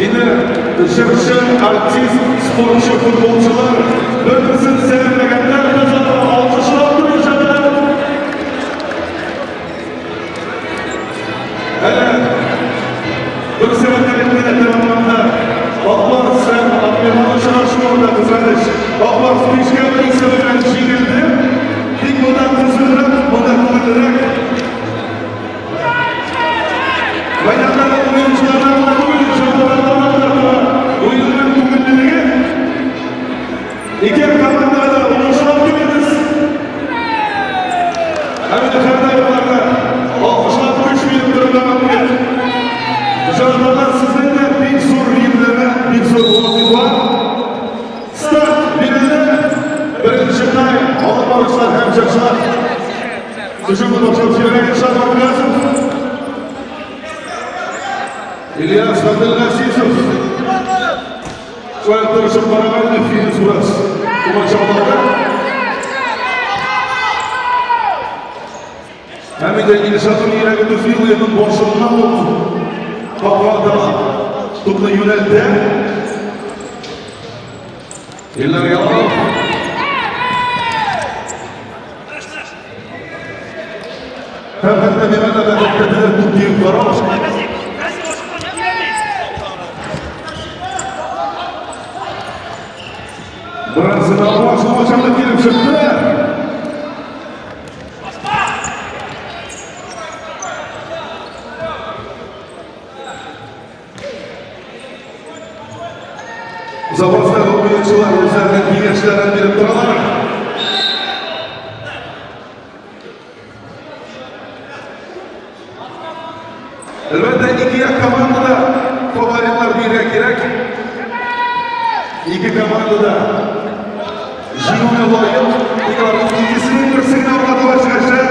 Инде җырчы, артист, спортчы, футболчылар бер-берсен сәламләгәндә без аны алкышлап торучылар. Әле бер сәгать элек кенә тәмамланды. Ак Барс һәм Адмирал очрашуы да кызганыч. Ак Барс бишкә бер исәбе белән җиңелде. Тик монда кызыграк, монда күңеллерәк. Мәйдандагы уенчылардан гына түгел, җанатарлардан да тора. Уенның күңеллелеге. Ике командага да уңышлар телибез. Һәм инде һәрдаим алкышлап көч биреп торырга мөмкин. Җанатарлар, сезнең дә бик зур йөкләмә, бик зур вазифа. Старт бирелде. Беренче тайм алып баручылар һәм җырчылар. Һөҗүмне башлап җибәрә Илшат Абдулгазов. Ильяс Габделгазизов. Шулай тырышып караган иде Филис бераз комачаулады. Һәм инде Илшатның йөрәге түзми, уенның башыннан ук капка таба тупны юнәлтә. Илнар Ялалов. Һәм хәтта миңа да бәхетле туп тиеп карау. Бераз алмашулы килеп чыкты. Запастагы уенчылар үзләренең киңәшләрен биреп торалар. Әлбәттә, ике як команда да фаворитлар дияргә кирәк. Ике команда да җиңүгә лаек. Тик аларның икесенең берсе генә алга таба чыгачак.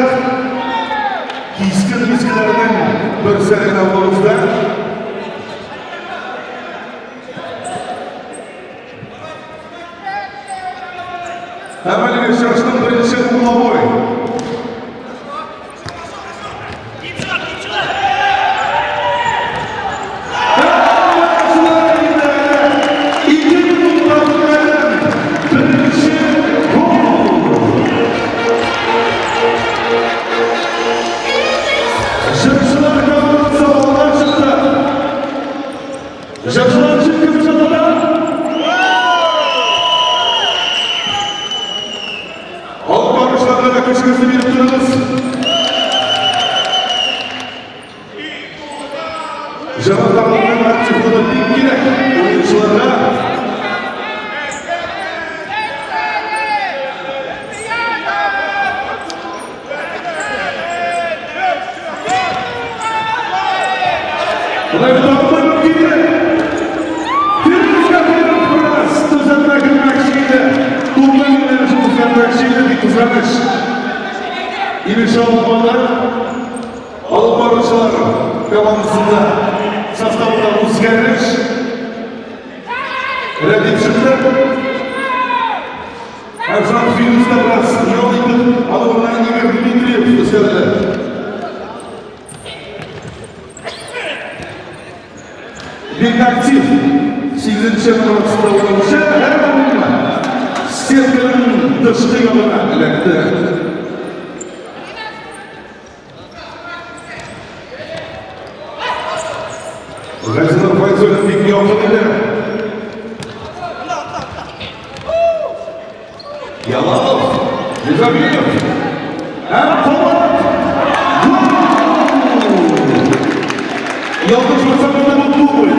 Кискен мизгелләрнең берсе генә алдыбызда. Һәм әлеге очрашуның беренче угловой. Ике минутта үткәргән беренче гол. Җырчылар командасы алга чыкты. Җырчылар өчен кем җырлады? Алып баручыларга да көчегезне биреп торыгыз. Җанатарларның активлыгы бик кирәк уенчыларга. Болай тапты мөмкинлек. Фирүзгә куйып бераз төзәтмә кертмәкче иде. Тупны юнәлешен үзгәртмәкче иде, бик кызганыч. Ирешә алмады. Алып баручылар командасында составында үзгәреш. Рәдиф чыкты. Һәм Фирүз дә бераз ял итеп, аның урынына Игорь Дмитриев өстәлде. Бик актив 8 номер астында уйнаучы һәм сетканың тышкы ягына эләкте. Газинур Файзуллин бик якын иде. Ялалов, Низамиев һәм кабат гол! Ялгышмасам, инде бу дубль.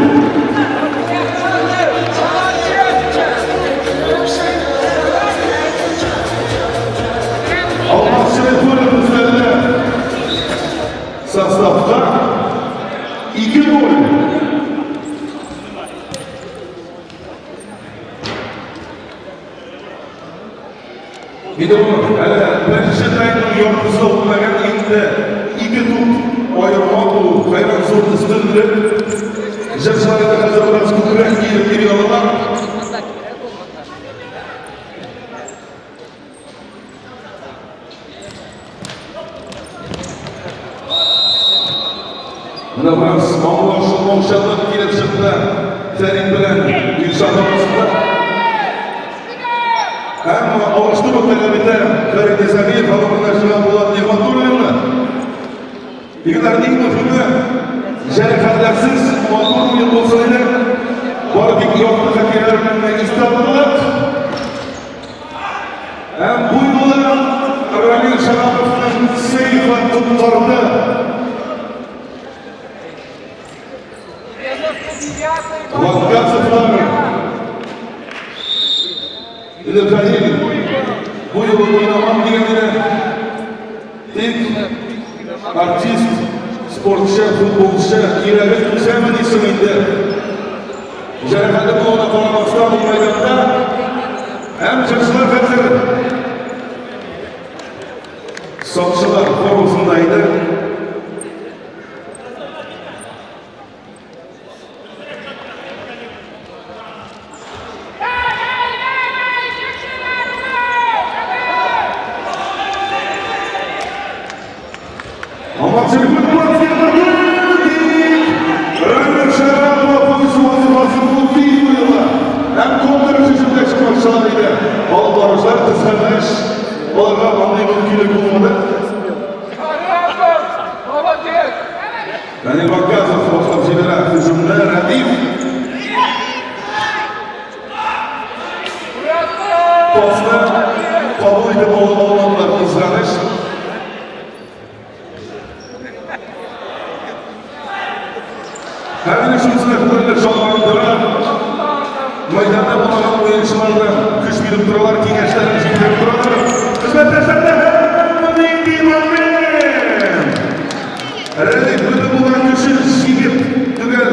Алмаз Шәрифуллин үзләренә составта 2-0. Инде бу әле беренче таймның яртысы үтмәгән, инде ике туп аерма бу хәйран зур өстенлек. Җырчылар инде хәзер бераз күбрәк киереп йөри алалар. Менә бераз аңлашылмаучанлык килеп чыкты Фәрит белән Илшат арасында. Һәм алыштыру таләп итә Фәрит Низамиев алымына чыга Булат Нигъмәтуллинны. Егетләр, иң мөһиме, җәрәхәтләрсез матур уен булсын иде. Бары тик якты хатирәләр белән генә истә калдык. Һәм бу юлы Рамил Шараповның сейфы коткарды. Вакгасовлар Инде Фәнил бу юлы уйнамам дигән иде. Тик артист, спортчы, футболчы йөрәге түзәме дисең инде. Җәрәхәте булуына карамастан ул мәйданда һәм җырчылар хәзер сакчылар формасында иде. Данил Вакказов башлап җибәрә һөҗүмне. Рәдиф. Пасны кабул итеп ала алмадылар, кызганыч. Һәм инде шунысы да күңелне шатландыра. Мәйданда булган уенчылар да көч биреп торалар, киңәшләрен җиткереп торалар. Хезмәттәшләрне һәм нинди момент! Рәдиф бөтен булган көчен җигеп төгәл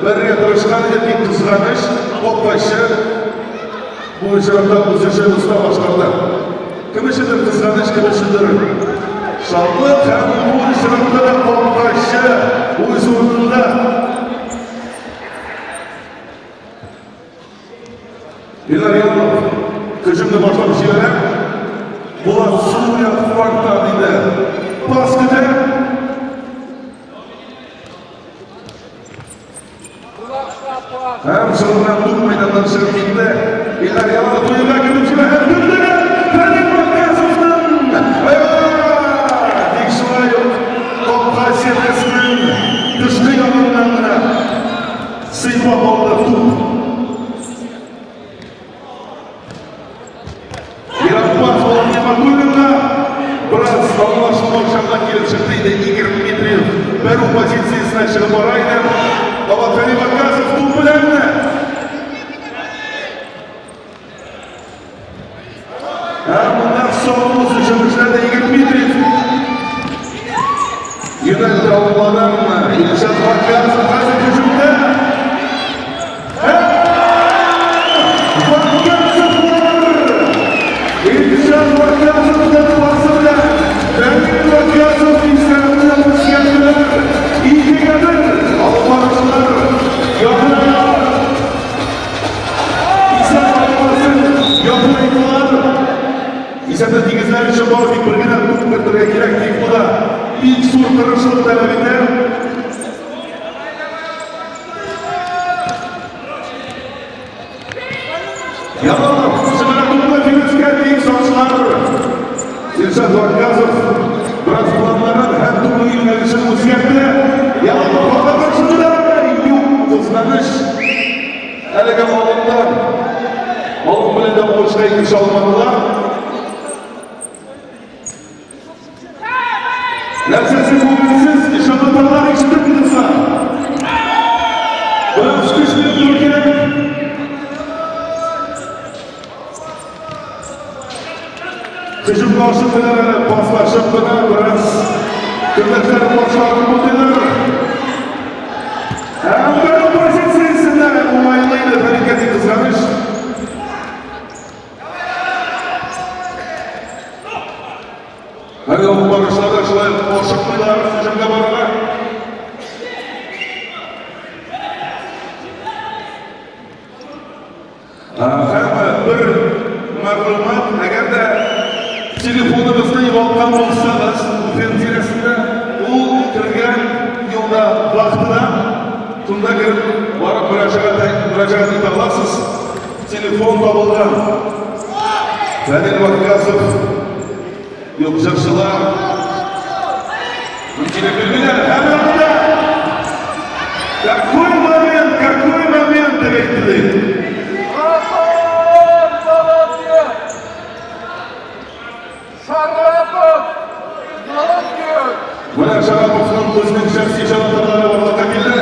бәрергә тырышкан иде, тик кызганыч, капкачы бу очракта үз эшен оста башкарды. Кем өчендер кызганыч, кем өчендер шатлык һәм бу очракта да капкачы үз урынында. Илдар Ялов һөҗүмне башлап җибәрә. Булат сул як флангтан инде пас көтә. Һәм соңыннан туп мәйданнан чыгып китте. Илдар Ялов уенга кереп җибәрә һәм көтте. Фәрит Вакасовның тик шулай ук капка сеткасының тышкы ягыннан гына сыйпап алды туп. Ерак пас Булат Нигъмәтуллинга бераз аңлашылмаучанлык килеп чыкты иде. Игорь Дмитриев бәрү позициясенә чыгып бара иде. Кабат Фәни Вакасов туп белән. Һәм моннан соң үз эшен эшләде Игорь Дмитриев. Юнәлде авыллардан Илшат Вакасов хәзер һөҗүмдә. Илшат Вакасовның пасы белән Фәнил Вакасов исәпне үзгәрттеләр. 2-1 алып баручылар якынаялар. Исәп аермасын якынайттылар. Исәпне тигезләр өчен бары тик бер генә туп кертергә кирәк, тик бу да бик зур тырышлык таләп итә. Ялалов чыгара тупны Филүскә, тик сакчылар. Илшат Вакказов бераз планнарын һәм тупның юнәлешен үзгәртте. Ялалов алга каршында юк, кызганыч. Әлеге алымнар алым белән дә уңышка ирешә алмадылар. Нәрсәсе күңелсез, җанатарлар ишетеп булса. Бераз көч биреп тору кирәк. Һөҗүмгә ашыктылар әле, паслашып кына бераз көндәшләрен башларын бутыйлар. Һәм бер позициясендә уңайлы иде Фәридкә, тик кызганыч. Әле ул барышларда шулай ашыкмыйлар һөҗүмгә барырга. Һәм бер мәгълүмат, әгәр дә телефоныгызны югалткан булсагыз, буфет тирәсендә, ул кергән елда кемгәдер барып мөрәҗәгать мөрәҗәгать итә аласыз. Телефон табылган. Фәнил Вакказов, юк, җырчылар. Мөмкинлек бирмиләр. Һәм янында. Какой момент, какой момент, дип әйтте. Молодец! Шарапов! Молодец! Менә Шараповның үзенең шәхси җанатарлары барлыкка килде.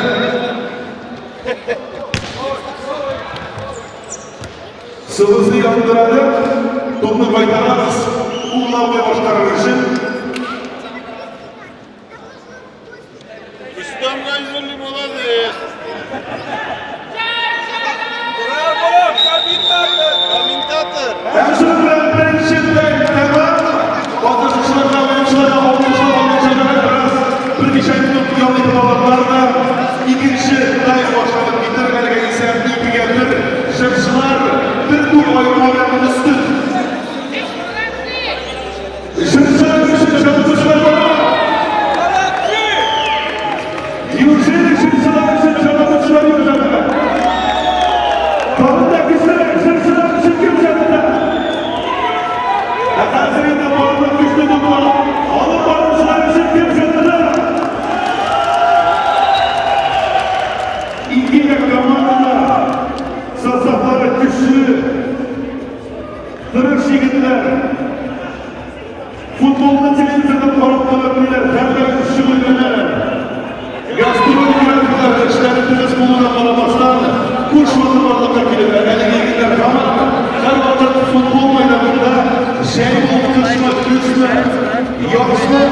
Сыбызны яндырады, тупны кайтарабыз, угловой башкарыр өчен. Рөстәм Гайзуллин молодец. Браво! Комментатор! Комментатор. Һәм шуның белән беренче тайм тәмам. Катнашучыларга, уенчыларга, алучыларга, уенчыларга бераз берничә минут ял итеп алырлар да, икенче тайм башланып китер. Әлегә исәп 2-1. Җырчылар бер туп аерма белән өстен. Җырчылар өчен җанатучылар бармы? Молодцы! Неужели җырчылар өчен җанатучылар юк җәмәгать? Тагын да көчлерәк җырчылар өчен кем җаната? Ә хәзер инде барлык көчне туплап, алып баручылар өчен кем җаната? Ике дә командада составлары көчле, тырыш егетләр. Футболны телевизордан карап кына беләләр, һәрдаим шөгыльләнәләр. Гастроль графиклары эшләре тыгыз булуына карамастан, буш вакыт барлыкка килеп, әлеге егетләр һаман һәрвакыт футбол мәйданында җәй ул, кышмы, көзме, язмы,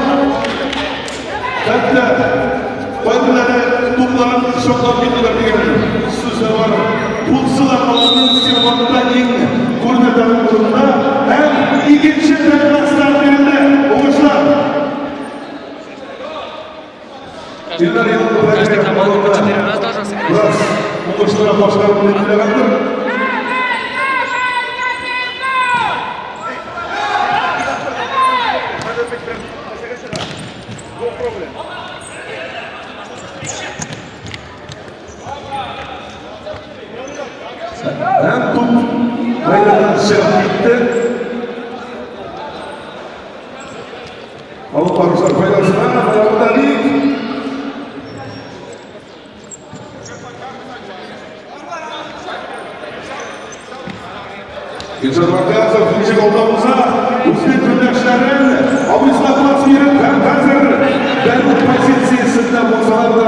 хәтта кайберләре тупларын кочаклап китәләр дигән сүз дә бар. Бутсы да аларның сервантта иң күренә торган урында һәм икенче таймга старт бирелде. Уңышлар! Илнар Ялалов Каждая команда по 4 раза должна сыграть. Бераз уңышлырак башкарып теләгәндер. Һәм туп мәйданнан чыгып китте. Алып баручылар файдасына Мөхәммәт Алиев. Илшат Вакказов ничек алда булса, үзенең көндәшләрен абыйсына пас биреп һәм хәзер бәрү позициясендә булсалар да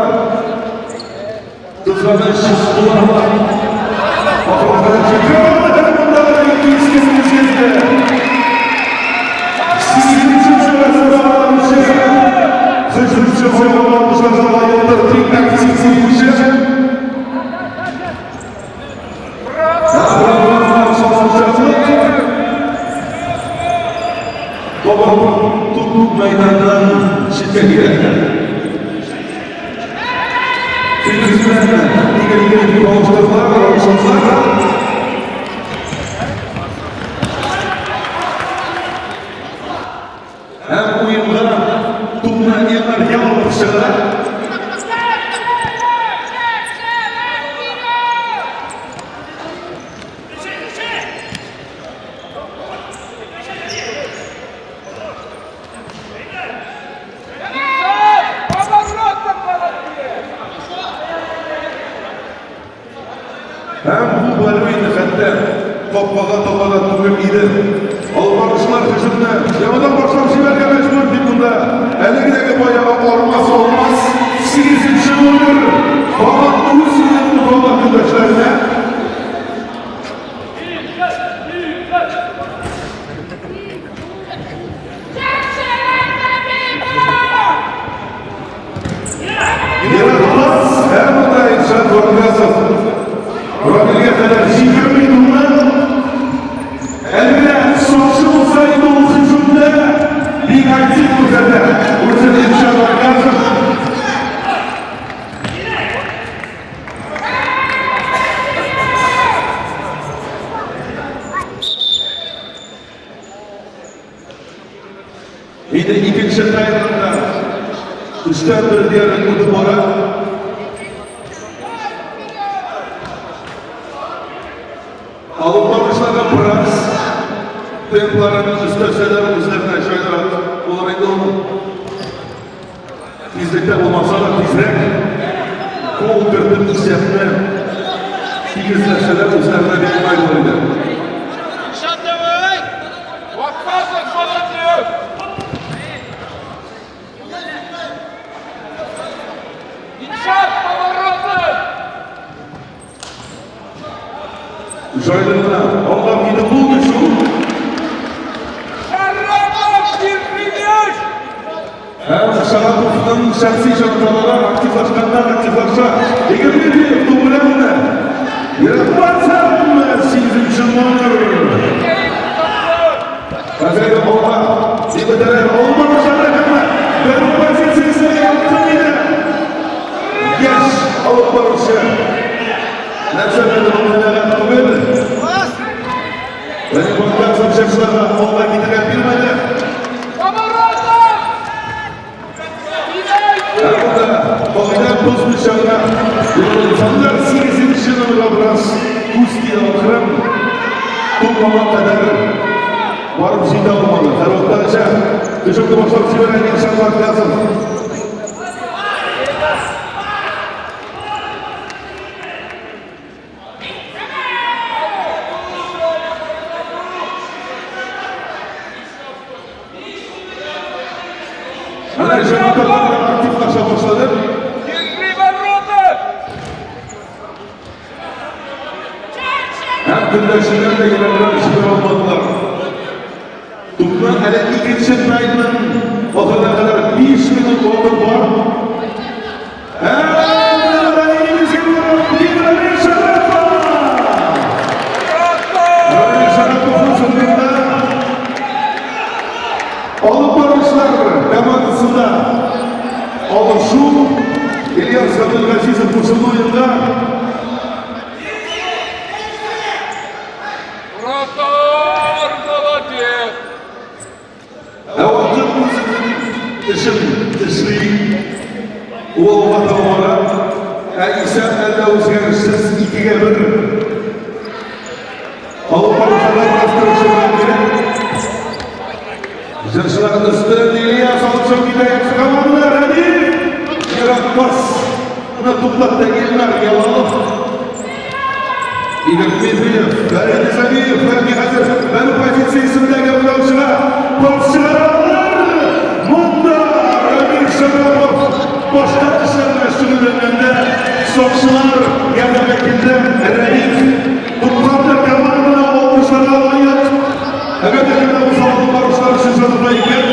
кызганыч буларлар. Ахырга кадәр җиткерә алмады һәм монда да бик кискен үзгәрде. Сигезенче чарасында алучы һөҗүмче Фойгал алкышларга лаектыр иң актив уенчы. Туп мәйданнан читкә китә. Нигә алыштырдылар, алыштырдылар. Һәм уенга тупны Илнар Ялалов чыгара. Поворотом молодец! Һәм бу бәрү инде хәтта капкага таба да түгел иде. Алып баручылар һөҗүмне яңадан башлап җибәрергә мәҗбүр, дип монда әлегедәге баягы армас алмас сигезенче номер кабат үз сүзен тота көндәшләренә. Мирас һәм монда Илшат Вакказов Рамилгә кадәр җиткерми тупны. Әлегә сакчы булса инде ул һөҗүмдә бик актив күрсәтә. Үзен Илшат Вакказов. Инде икенче таймда өчтән бер диярлек үтеп бара. баручыларга бераз темпларын өстәсәләр, үзләренә җайлырак булыр иде ул. Тизлектә булмаса да тизрәк гол кертеп исәпне тигезләсәләр, үзләренә бик уңай булыр иде. Илшат, давай! Вакказов молодец! Илшат, поворотом! Җайлы гына алга китеп булмый шул. Шарапов, держи мяч! Һәм Шараповның шәхси җанатарлары активлашканнан активлаша. Игорь Дмитриев туп белән генә. Ерак сигезенче номер. Хәзерге алга егетләр алып баручылар һәм бер позициясенә якын иде. Яшь алып баручы. Нәрсәдер бу канәгать түгел. Вадим Богданцев җырчыларга алга китергә бирмәде. Поворотом! Ә монда кагыйдә бозмыйча гына инсаннар сигезенче номерга бераз күз тия ахрым. Туп аңа кадәр барып җитә алмады. Һәр вакыттагыча һөҗүмне башлап җибәрә Илшат Вакказов. Менә җанатарлар активлаша башлады. Держи ворота! Һәм көндәшеннән дә ераграк җибәрә алмадылар. Тупны әле икенче таймның ахырына кадәр 5 минут вакыт бар. Һәм Рамил Шарапов! Рамил Шараповның шундыйда алып баручылар командасында алышу. Ильяс Габделгазизов кушылды уенга. Вратарь, молодец! Ә вакыт үзенең эшен эшли. Ул алга таба бара. Ә исәп әллә үзгәрешсез 2-1. Алып баручылар бераз тырышырга кирәк. Җырчылар өстен Ильяс алып чыгып китә яхшы команда. Рәдиф ерак пас. Аны туктатты Илнар Ялалов. Игорь Дмитриев, Фәрит Низамиев, бәлки хәзер бәрү позициясендәге уйнаучыга пас чыгаралар. Монда Рамил Шарапов башка эшләр белән шөгыльләнгәндә сакчылар ярдәмгә килде. Рәдиф туктатты команданы алкышларга лаек. Әгәр дә кемдә булса алып баручылар өчен җанлы икән.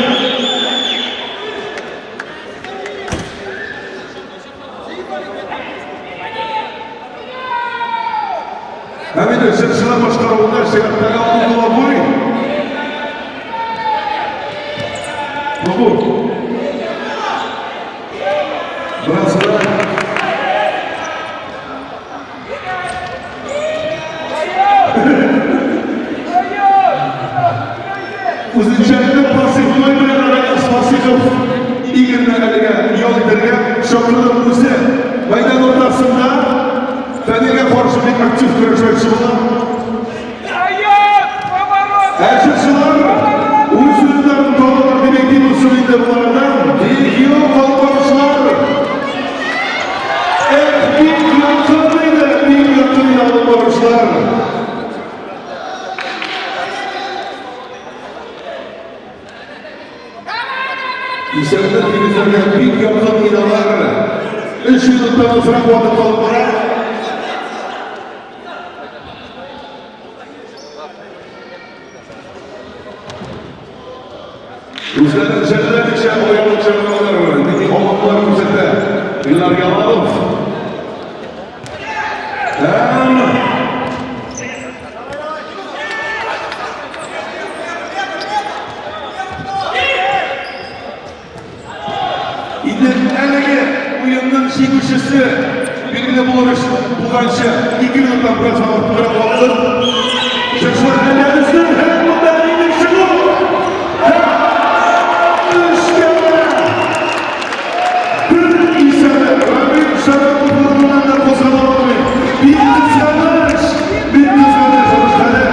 Һәм инде җырчылар башкаруында чираттагы угловой. Бу. Бераз гына үзенчәлекле Фасиховой белән Раил Фасихов Игорьне әлегә ял итәргә чакырды үзе. Мәйдан уртасында Фәнилгә каршы бик актив көрәшмәкче була. Дает! Поворот! Ә җырчылар үз сүзләрен табалар дип әйтим соң инде бу арадан. Тик юк, алып баручылар. Эх, бик якын иде, бик якын иде алып баручылар. Исәпне тигезләргә бик якын иде алар. 3 минуттан азрак вакыт калып бара. Үзләрен жәлләмичә уйнап чыгаралар. Нинди алымнар күрсәтә Илнар Ялалов. Һәм инде әлеге уенның җиңүчесе билгеле булыр өчен булганчы 2 минуттан бераз артыграк вакыт. Җырчылар әллә безнең һәм монда инде чыгу. Һәм 3-1 исәбе. Рамил Шарапов урыныннан да кузгала алмый. Бик кызганыч, бик кызганыч Рушхәле.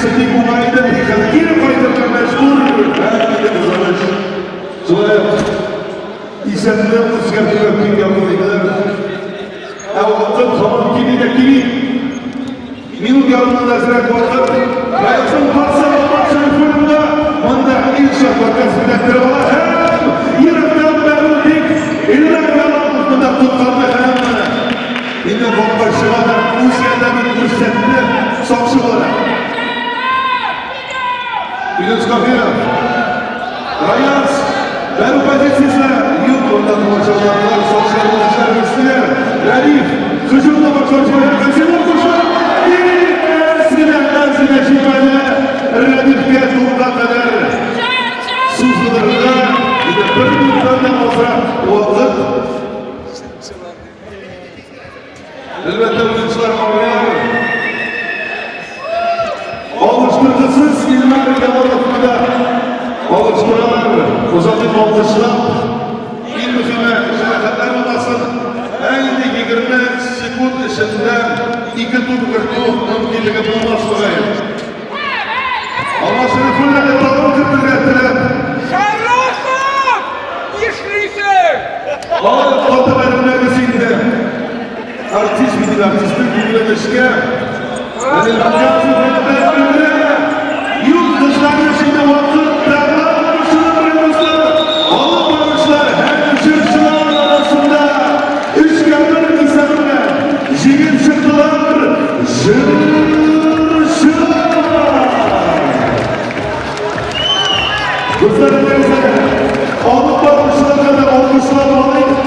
Позициясе бик уңай иде, тик хәзер кире кайтырга мәҗбүр. Һәм кызганыч. Шулай ук исәпне үзгәртүгә бик якын иделәр. Ә вакыт һаман кими дә кими. Минут ярымнан да әзрәк вакыт. Районның пасы Алмаз Шәрифуллинга. Монда Илшат Вакасов эләктереп ала һәм ерактан бәрү тик Илнар Ялалов монда коткарды һәм инде капкачыга да үз ярдәмен күрсәтте сакчы буларак. Илүс Кафиров. Раяз бәрү позициясе юк, монда тамашачылар сакчылар белән эшләрен эшлиләр. Рәдиф һөҗүмне башлап җибәрә. Консилов куша. Әз генә, әз генә җитмәде. Рәдифкә тупка кадәр сузылырга инде бер минуттан да азрак вакыт. Әлбәттә, уенчылар арыйлар. Алыштыргысыз Илнар Ямаловны да алыштыралар. Озатып алкышлап. Иң мөһиме, җәрәхәтләр булмасын. Ә инде 20 секунд эчендә ике туп кертү мөмкинлеге булмас мөгаен. Алмаз Шәрифуллин әле тагын кертергә теләп. Шарахов! Нишлисең? Ай, каты бәрелмәгез инде. Артист бит инде, артистның күңеле нечкә. Әле Юк, кызларны инде вакыт тәмам. Алып баручылар һәм җырчылар арасында 3-1 исәбе белән җиңеп чыктылар җырчылар. Дуслар, әйдәгез әле. Алып баручыларга да алкышлап алыйк.